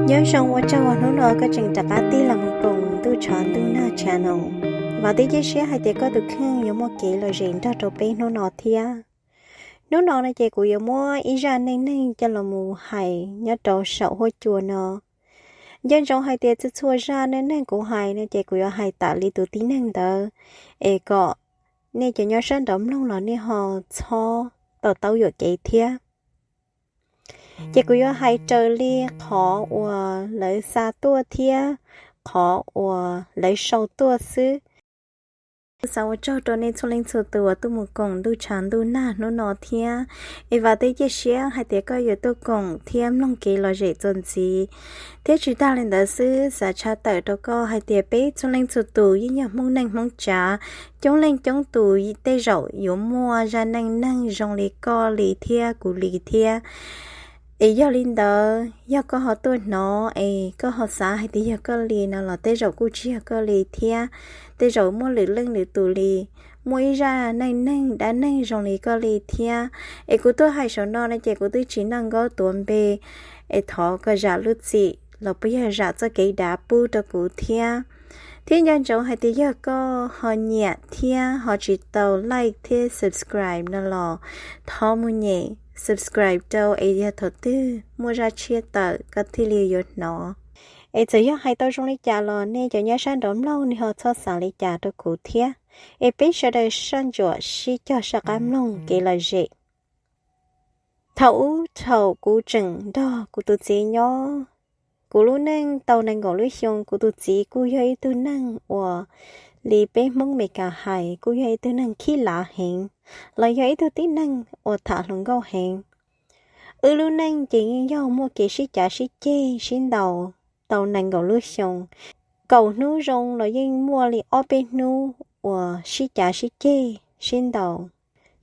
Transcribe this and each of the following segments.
Nyob zoo, ua tsaug uas hnub no koj tseem rov qab tig los mus koom Ntuj Tshav Ntuj Nag channel. Vam thiab cia siab hais tias koj tus kheej yuav muaj kev lom zem nrog rau peb hnub no thiab. Hnub no no ces kuv yuav muab ib zaj neej neeg coj los mus hais nyob rau saum huab cua no. Nco ntsoov hais tias txhua txhua zaj neej neeg kuv hais no ces kuv yuav hais tam li tus tib neeg ntawd, es kom nej cov nyob sab nraud mloog los nej ho txhob to taub yuam kev thiab. Ces kuv yuav hais raws li qhov uas lawv xa tuaj thiab qhov uas lawv sau tuaj xwb. Kuv xav ua tsaug rau nej txhua leej txhua tus uas tuaj mus koom Ntuj Tshav Ntuj Nag hnub no thiab. Es vam thiab cia siab hais tias koj yuav tuaj koom thiab mloog kev lom zem txuas ntxiv. Thiab tsis tag li ntawd xwb, xav tshaj tawm rau koj hais tias peb txhua leej txhua tus yeej yog Hmoob neej Hmoob tsav, coob leej coob tus tej zaum yuav muaj zaj neej neeg zoo li koj li thiab kuv li thiab. Es yog li ntawd, yog koj ho tuaj hnov es koj ho xav hais tias yog koj li no los tej zaum kuj tsis yog koj li thiab. Tej zaum muaj lwm leej lwm tus li, muaj ib zaj neej neeg dab neeg zoo li koj li thiab. Es kuv tuaj hais saum no no ces kuv twb tsis noj nkaub tuav npe, es thov koj zam lub txim los puas yog zam txoj kev dav pub rau kuv thiab. Thiab nco ntsoov hais tias yog koj ho nyiam thiab ho tsis tau like thiab subscribe no los thov mus nyem subscribe rau es yog thaum twg muaj zaj tshiab tawm koj thiaj li yuav hnov. Es txawm yog hais tau zoo li cas los nej cov nyob sab nraud mloog nej ho txhob xav li cas rau kuv thiab. Es peb sawv daws soj ntsuam sib cog saj qab mloog kev lom zem. Thaum ub thaum kuv tseem nrog kuv tus txiv nyob, kuv lub neej tau nees nkaum lub xyoo, kuv tus txiv kuj yog ib tug neeg uas li peb Hmoob Meskas hais kuj yog ib tug neeg khib lav heev, los yog ib tug tib neeg uas tham hluas nkauj heev. Wb lub neej ces yeej yog muaj kev sib cav sib ceg sib ntaus tau nees nkaum lub xyoo. Nkaum hnub zoo los yeej muaj li ob peb hnub uas sib cav sib ceg sib ntaus.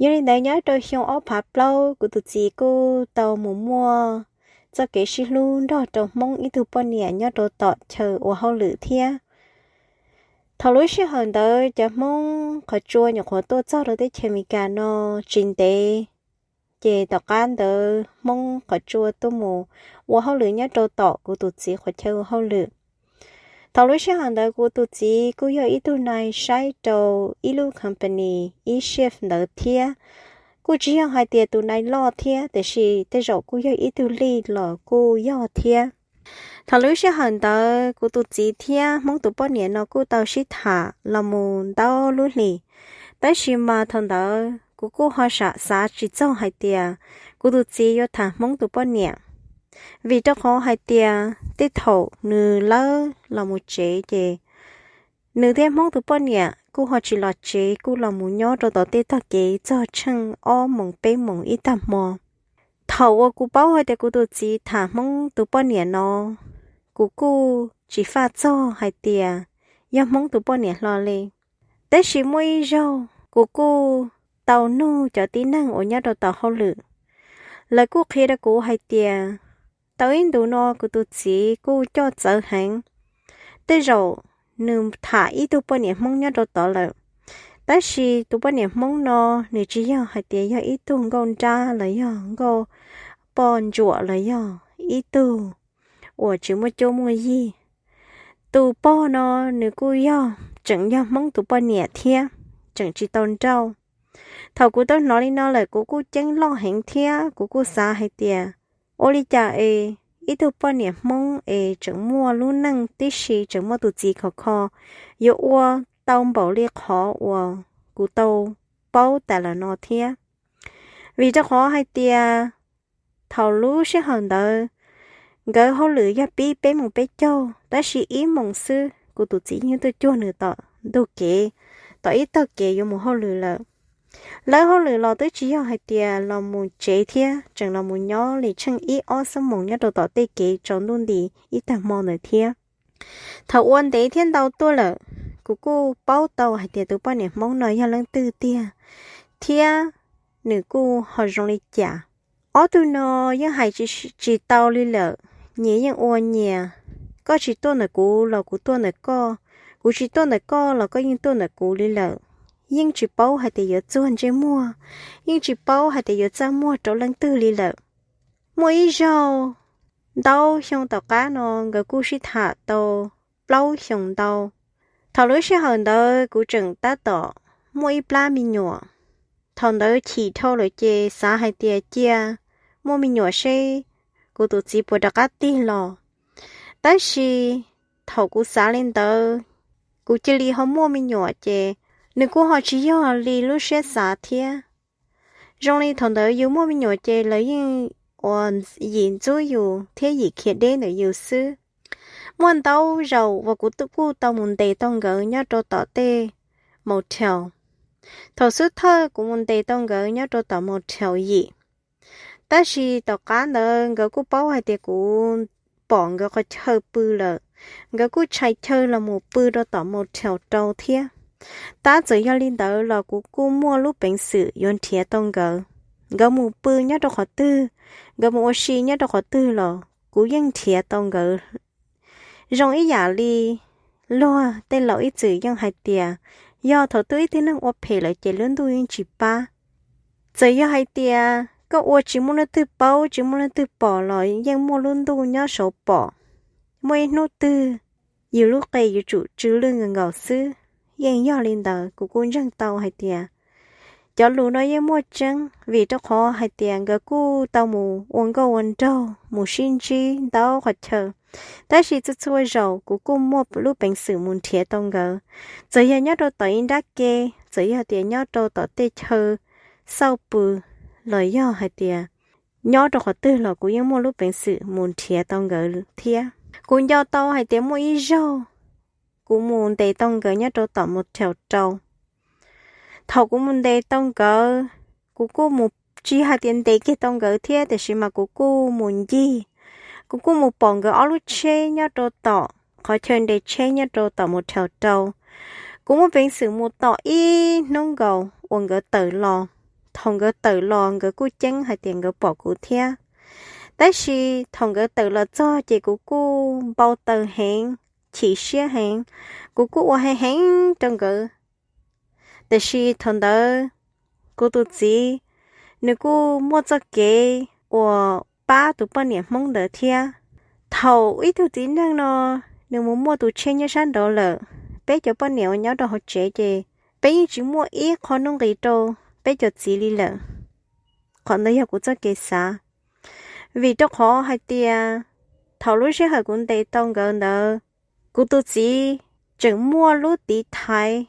Yog li ntawd nyob rau xyoo ob phav plaub kuv tus txiv kuj tau mus muaj txoj kev sib hlub nrog rau Hmoob ib tug poj niam nyob rau tom chaw ua hauj lwm thiab. Thaum lub sij hawm ntawd cov Hmoob qhov tsua nyuam qhuav tuaj txog rau teb chaws Amelikas no tsis ntev, ces tom qab ntawd Hmoob qhov tsua tuaj mus ua hauj lwm nyob rau tom kuv tus txiv qhov chaw ua hauj lwm. Thaum lub sij hawm ntawd kuv tus txiv kuj yog ib tug nai saib rau ib lub company, ib shift ntawd thiab. Kuj tsis yog hais tias tus nai loj thiab, tiam sis tej zaum kuj yog ib tug lead los kuj yog thiab. Thaum lub sij hawm ntawd kuv tus txiv thiab Hmoob tus poj niam no kuj tau sib tham los mus ntau lub hlis, tab sis mas thaum ntawd kuv kuj ho sam xav tsis txog hais tias kuv tus txiv yuav tham Hmoob tus poj niam, vim rau qhov hais tias tej thaum nws lawb los mus tsev ces nws thiab Hmoob tus poj niam kuj ho tsis los tsev, kuj los mus nyob rau tom tej tog kev txog tsheej ob moos peb moos ib tag hmo. Thaum uas kuv paub hais tias kuv tus txiv tham Hmoob tus poj niam no, kuv kuj tsis faj txog hais tias yog Hmoob tus poj niam hlo li. Tab sis muaj ib zaug kuv kuj tau nug cov tib neeg uas nyob rau tom hauj lwm, lawv kuj qhia rau kuv hais tias tau ib ntus no kuv tus txiv kuj coj txawv heev. Tej zaum nws tham ib tug poj niam Hmoob nyob rau tod lawm, tab sis tus poj niam Hmoob no nws tsis yog hais tias yog ib tug nkauj nrab los yog nkauj poj ntsuam los yog ib tug uas tsis muaj cuab muaj yig. Tus pog no nws kuj yog tseem yog Hmoob tus poj niam thiab, tseem tsis tau nrauj. Thaum kuv tau hnov li no lawm kuv kuj ceeb loj heev thiab kuv kuj xav hais tias ua li cas es ib tug poj niam Hmoob es tseem muaj lub neej tib si, tseem muaj tus txiv khov kho, yuav ua tau npaum li qhov uas kuv tau paub tas los no thiab. Vim rau qhov hais tias thaum lub sij hawm ntawd nkawd hauj lwm yog pib peb moos peb caug, tab sis ib moos xwb kuv tus txiv yeej tuaj cuag nws tom ntug kev, tom ib tog kev yuav mus hauj lwm lawm. Lawv hauj lwm los twb tsis yog hais tias los mus tsev thiab, tseem los mus nyob li tsheej ib ob xuab moos nyob rau tom tej kev tsaus ntuj nti ib tag hmo ntawd thiab. Thaum ua ntev thiab ntau tuaj lawm, kuv kuj paub tau hais tias tus poj niam Hmoob no yog leej twg tiag, thiab nws kuj ho zoo li cas. Ob tug no yeej hais tsis tau li lawm, nyias yeej ua nyias, koj tsis tuaj ntawm kuv los kuv tuaj ntawm koj, kuv tsis tuaj ntawm koj los koj yeej tuaj ntawm kuv li lawm. Yeej tsis paub hais tias yuav txuag ntsej muag, yeej tsis paub hais tias yuav txaj muag rau leej twg li lawm. Muaj ib zaug ntau xyoo tom qab no nkawd kuj sib tham tau plaub xyoos ntau. Thaum lub sij hawm ntawd kuv tseem tab tom muaj ib plab me nyuam. Thaum ntawd chim dhau lawm ces xav hais tias cia muaj me nyuam seb kuv tus txiv puas rov qab tig los. Tab sis thaum kuv xav li ntawd, kuv cia li ho muaj me nyuam ces nws kuj ho tsis yog li lub siab xav thiab. Zoo li thaum ntawd yus muaj me nyuam ces lawv yeej ua yim ntxub yus thiab yim khiav deb ntawm yus xwb. Muaj ntau zaus uas kuv kuj tau mus ntes tau nkawd nyob rau tom tej motel. Thaum xub thawj kuv mus ntes tau nkawd nyob rau tom motel yim, tab sis tom qab ntawd nkawd kuj paub hais tias kuv pom nkawd qhov chaw pw lawm, nkawd kuj tshais chaw los mus pw rau tom motel rau thiab. Tab txawm yog li ntawd los kuv kuj muaj lub peev xwm yuav nrhiav tau nkawd. Nkawd mus pw nyob rau qhov twg, nkawd mus ua si nyob rau qhov twg los kuv yeej nrhiav tau nkawd. Zoo ib yam li luag tej laus ib txwm yeej hais tias, yog thaum twg ib tug neeg ua phem lawm ces lub ntuj yeej tsis pab. Txawm yog hais tias koj ua tsis muaj leej twg paub tsis muaj leej twg pom los yeej muaj lub ntuj nyob saud pom. Muaj ib hnub twg yus lub qe yuav tsum tsw lwj nkaus nkaus xwb. Yeej yog li ntawd kuv kuj ntseeg tau hais tias cov lus no yeej muaj tseeb, vim rau qhov hais tias nkawd kuj tau mus ua nkauj ua nraug mus sib ntsib ntau qhov chaw. Tab sis txhua txhua zaus kuv kuj muaj lub peev xwm mus nrhiav tau nkawd, txawm yog nyob rau tom ib nrab ke, txawm yog tias nyob rau tom tej chaw xauj pw, los yog hais tias nyob rau qhov twg los kuv yeej muaj lub peev xwm mus nrhiav tau nkawd thiab. Kuv nco tau hais tias muaj ib zaug kuv mus ntes tau nkawd nyob rau tom motel rau. Thaum kuv mus ntes tau nkawd, kuv kuj mus, tsis hais tias ntes kiag tau nkawd thiab, tiam sis mas kuv kuj mus ncig, kuv kuj mus pom nkawd ob lub tsheb nyob rau tom qhov chaw nres tsheb nyob rau tom motel rau. Kuv muaj peev xwm mus tom ib hnub nkaus uas nkawd tawm los. Thaum nkawd tawm los nkawd kuj ceeb hais tias nkawd pom kuv thiab. Tab sis thaum nkawd tawm los txog ces kuv kuj npau taws heev, chim siab heev, kuv kuj ua heev heev rau nkawd. Tiam sis thaum ntawd kuv tus txiv nws kuj muaj txoj kev uas pab tus poj niam Hmoob ntawd thiab. Thaum ib tug txiv neej no nws mus muaj tus tsheb nyob sab nraud lawm, peb cov poj niam uas nyob rau hauv tsev ces peb yeej tsis muaj ib qho nuj nqis rau peb cov txiv li lawm. Qhov ntawd yog kuv txoj kev xav. Vim rau qhov hais tias thaum lub sij hawm kuv ntes tau nkawd ntawd, kuv tus txiv tseem muaj lub tiv thaiv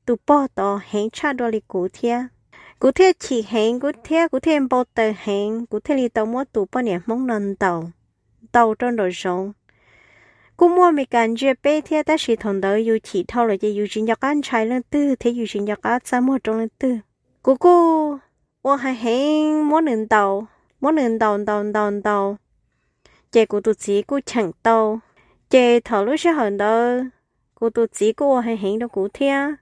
tus pog tod heev tshaj dua li kuv thiab. Kuv thiaj chim heev kuv thiab kuv thiaj npau taws heev, kuv thiaj li tau muab tus poj niam Hmoob no ntaus, ntaus rau nraum zoov. Kuj muaj Meskas ntsia peb thiab, tab sis thaum ntawd yus chim dhau lawm ces yus tsis nco qab ntshai leej twg thiab yus tsis nco qab txaj muag rau leej twg. Kuv kuj ua heev heev muab nws ntaus, muab nws ntaus ntaus ntaus ntaus, ces kuv tus txiv kuj cheem tau. Ces thaum lub sij hawm ntawd kuv tus txiv kuj ua heev heev rau kuv thiab.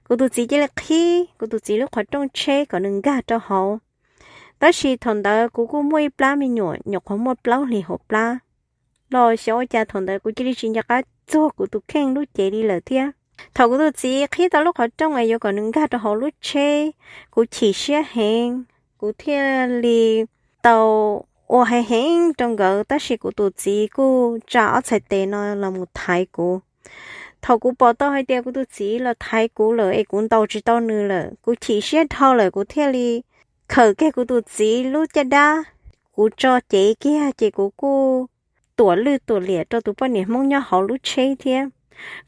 Kuv tus txiv cia li qhib kuv tus txiv lub qhov rooj tsheb kom nws nkag rau hauv. Tab sis thaum ntawd kuv kuj muaj ib plab me nyuam, nyuam qhuav muaj plaub hlis hauv plab los xyov ua cas thaum ntawd kuv cia li tsis nco qab txuag kuv tus kheej lub cev li lawm thiab. Thaum kuv tus txiv qhib tau lub qhov rooj es yuav kom nws nkag rau hauv lub tsheb, kuv chim siab heev, kuv thiaj li tau ua heev heev rau nkawd, tab sis kuv tus txiv kuj tsa ob txhais tes no los mus thaiv kuv. Thaum kuv pom tau hais tias kuv tus txiv los thaiv kuv lawm es kuv ntaus tsis tau nws lawm, kuv chim siab dhau lawm, kuv thiaj li khawm kiag kuv tus txiv lub caj dab, kuv tso cev kiag ces kuv kuj tuam lwj tuam liam rau tus poj niam Hmoob nyob hauv lub tsheb thiab.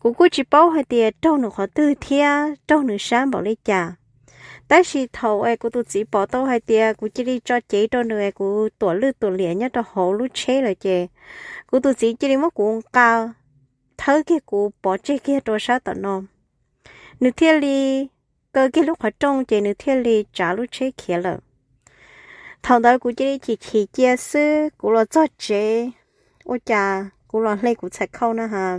Kuv kuj tsis paub hais tias raug nws qhov twg thiab raug nws sab npaum li cas. Tab sis thaum es kuv tus txiv pom tau hais tias kuv cia li tso cev rau nws es kuv tuam lwj tuam liam nyob rau hauv lub tsheb lawm ces kuv tus txiv cia li muab kuv nqa thawb kiag kuv pov tseg kiag rau sab tom no. Nws thiaj li kaw kiag lub qhov rooj ces nws thiaj li tsav lub tsheb khiav lawm. Thaum ntawd kuv cia li chim chim cia xwb, kuv los txog tsev, ua cas kuv los hle kuv txhais khau na has.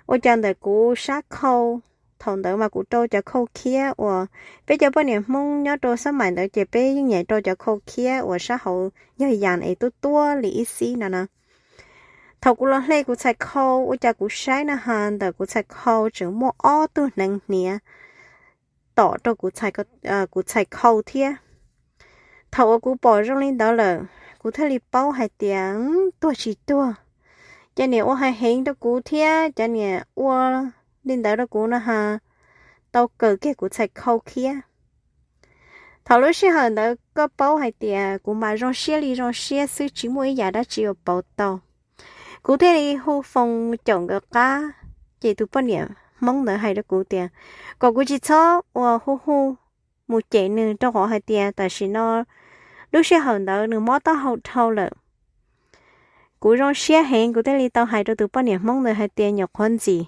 Ua cas ntawm kuv sab khau, thaum ntawd mas kuv rau cov khau khiab uas peb cov poj niam Hmoob nyob rau xab maim ntawd ces peb yeej nyiam rau cov khau khiab uas sab hauv yog yas es tuab tuab li ib xib no na. Thaum kuv los hle kuv txhais khau, ua cas kuv saib na has ntawm kuv txhais khau tseem muaj ob tug hneev hniav tom rau kuv txhais khau thiab. Thaum uas kuv pom zoo li ntawd lawm, kuv thiaj li paub hais tias tuag tsis tuag. Cov niam ua hais heev rau kuv thiab cov niam ua li ntawd rau kuv no ha, tau kawm kiag kuv txhais khau thiab. Thaum lub sij hawm ntawd koj paub hais tias kuv mas zoo siab li zoo siab xwb, tsis muaj ib yam dab tsi uas pauv tau. Kuv thiaj li hu foos mus caum nkawd qab, ces tus poj niam Hmoob ntawd hais rau kuv tias kom kuv tsis txhob ua hu hu mus cem nws, rau qhov hais tias tam sim no lub sij hawm ntawd nws mob taub hau dhau lawm. Kuv zoo siab heev, kuv thiaj li tau hais rau tus poj niam Hmoob ntawd hais tias nyuam qhuav ntxim,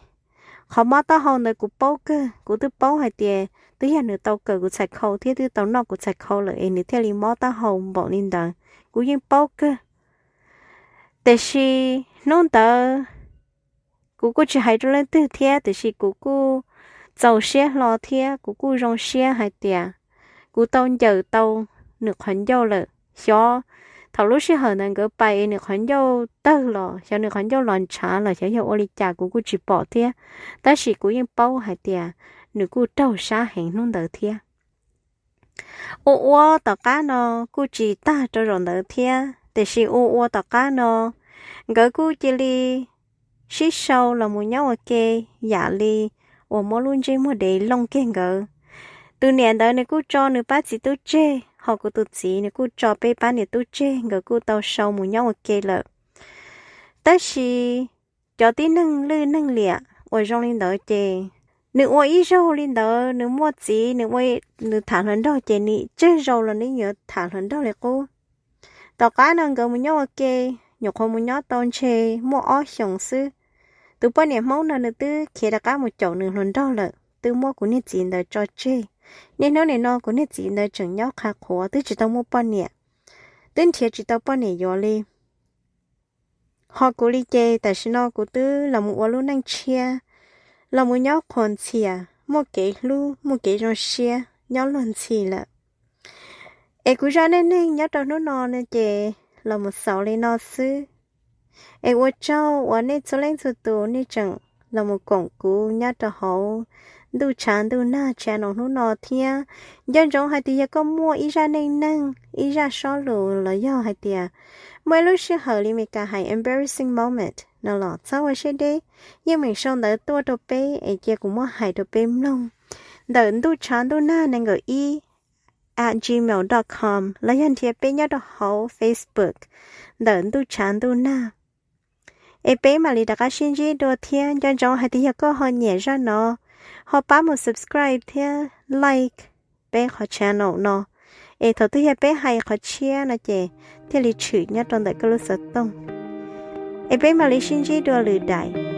qhov mob taub hau ntawd kuv paub kawg, kuv twb paub hais tias twb yog nws tau kawm kuv txhais khau thiab twb tau noj kuv txhais khau lawm es nws thiaj li mob taub hau npaum li ntawd, kuv yeej paub kawg. Tiam sis hnub ntawd kuv kuj tsis hais rau leej twg thiab, tiam sis kuv kuj txaus siab hlo thiab kuv kuj zoo siab hais tias kuv tau ncaws tau nws qhov ncauj lawm. Xyov thaum lub sij hawm ntawd nkawd pais es nws qhov ncauj tawg los, xyov nws qhov ncauj los ntshav los xyov yog ua li cas kuv kuj tsis pom thiab, tab sis kuv yeej paub hais tias nws kuj raug sab heev hnub ntawd thiab. Ua ua tom qab no kuj tsis tag rau zaum ntawd thiab, tiam sis ua ua tom qab no nkawd kuj cia li sib sau los mus nyob ua ke yam li uas muab lub ntsej muag dev looj kiag nkawd. Tus niam ntawd nws kuj tso nws pab txiv tub tseg, ho kuv tus txiv nws kuj tso peb pab niam tub tseg, nkawd kuj tau sau mus nyob ua ke lawm. Tab sis cov tib neeg lwj neeg liam uas zoo li ntawd ces nws ua ib zaug li ntawd, nws muaj txiv, nws ua, nws tham hluas nraug ces nws tsawg zaus los nws yuav tham hluas nraug li qub. Tom qab no nkawd mus nyob ua ke, nyuam qhuav mus nyob tau ntshe muaj ob xyoos xwb, tus poj niam Hmoob no nws twb khiav rov qab mus caum nws hluas nraug lawm, twb muab kuv niag txiv ntawd tso tseg. Niaj hnub nim no kuv niag txiv ntawd tseem nyob qhov qhuav, twb tsis tau muaj poj niam, twb nrhiav tsis tau poj niam yuav li. Ho kuv li ces tam sim no kuv twb los mus ua lub neej tshiab, los mus nyob qhuas ntxhias, muaj kev hlub, muaj kev zoo siab, nyob luag ntxhi lawm. Es kuv zaj neej neeg nyob rau hnub no no ces los mus xaus li no xwb. Es ua tsaug uas nej txhua leej txhua tus nej tseem los mus koom kuv nyob rau hauv ntuj tshav ntuj nag channel hnub no thiab. Nco ntsoov hais tias yog koj muaj ib zaj neej neeg, ib zaj sob lus los yog hais tias muaj ib lub sij hawm li Meskas hais embarrassing moment no los txhob ua siab deb, yeej meem sau ntawv tuaj rau peb es cia kuv muab hais rau peb mloog ntawm ntuj tshav ntuj nag nees nkaum ib at gmail dot com los yog nrhiav peb nyob rau hauv Facebook ntawm ntuj tshav ntuj nag. Es peb mam li rov qab sib ntsib dua thiab. Nco ntsoov hais tias yog koj ho nyiam zaj no, ho pab mus subscribe thiab like peb qhov channel no, es thaum twg yog peb hais qhov tshiab no ces thiaj li tshwm nyob rau ntawm koj lub xov tooj. Es peb mam li sib ntsib dua lwm daim.